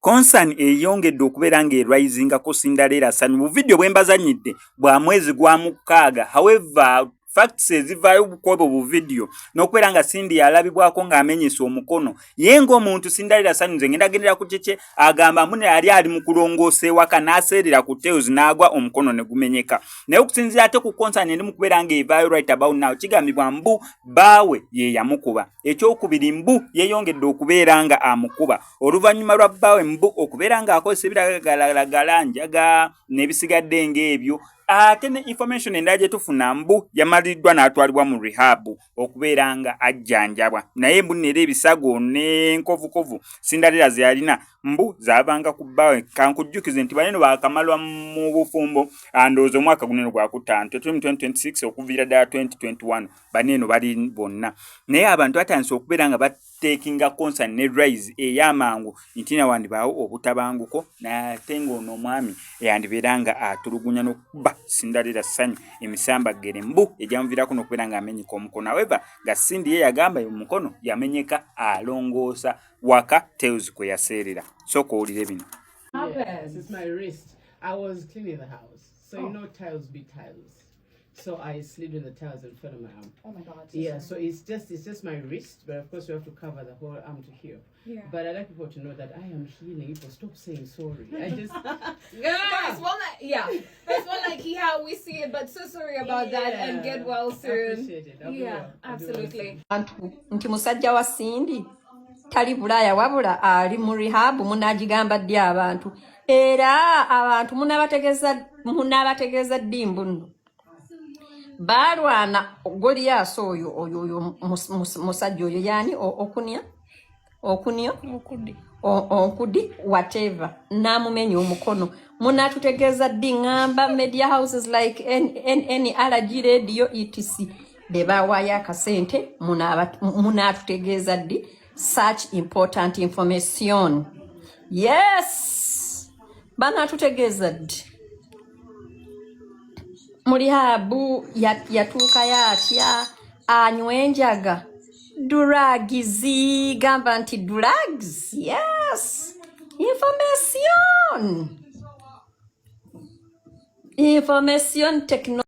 Concern eyongedde okubeera ng'erayizingako Cinderella Sanyu. Bu video bwe mbazannyidde bwa mwezi gwa 6. However, facts ezivaayo kwobwo bu video n'okubeera nga Cindy alabibwako ng'amenyesa omukono, ye ng'omuntu Cinderella Sanyu, nze ngenda gendera ku kiki agamba, mune yali ali mu kulongoosa ewaka n'aseerera ku tiles n'agwa, omukono ne gumenyeka. Naye okusinziira ate ku concern eri mu kubeera ng'evaayo right about now, kigambibwa mbu bbaawe ye yamukuba. Ekyokubiri, mbu yeeyongedde okubeera nga amukuba oluvannyuma lwa bbaawe mbu okubeera ng'akozesa ebiragalalagala, njaga n'ebisigadde ng'ebyo. Ate ne information endala gye tufuna, mbu yamaliriddwa n'atwalibwa mu rehab okubeera nga ajjanjabwa, naye mbu nera ebisago n'enkovukovu Cinderella ze yalina mbu zaabanga ku bbaawe. Kankujjukize nti baneno baakamalwa mu bufumbo, ndowooza omwaka guno gwakutaano, tetuli mu 2026, okuviira ddala 2021 baneeno bali bonna. Naye abantu batandise okubeera nga batekinga concern ne rise ey'amangu nti nawandibaawo obutabanguko, nate ng'ono omwami yandibeera nga atulugunya n'okuba Cinderella Sanyu emisambaggere, mbu egyamuviirako n'okubeera ng'amenyeka omukono. However, nga Cindy ye yagamba omukono yamenyeka alongoosa waka, tiles kwe yaseerera. Sooka owulire bino. Yes, it's my wrist. I was cleaning the house. So you know tiles be tiles. So I slid in the tiles and fell on my arm. Oh my God. So Yeah, sorry. So it's just my wrist, but of course we have to cover the whole arm to heal. But I like people to know that I am healing. People stop saying sorry. I just First one, like, yeah. First one, like how we see it, but so sorry about that, and get well soon. Appreciate it. I'll be Yeah, well. I'll be well absolutely. soon. Bantu nti musajja wa Cindy tali Bulaaya wabula ali mu rehab, munaagigamba ddi abantu? Era abantu munaabategeeza ddi mbu nno baalwana Goliyaasi oyo musajja oyo yaani okunya okunyo onkudi whatever, n'amumenya omukono? Munaatutegeeza ddi? Ŋŋamba media houses like NRG Radio, etc, be bawaayo akasente, munaatutegeeza ddi such important information? Yes, banaatutegeeza ddi? Mu rehab yatuukayo atya? Anywa enjaga, drugs, gamba nti drugs. Yes, information, information technology.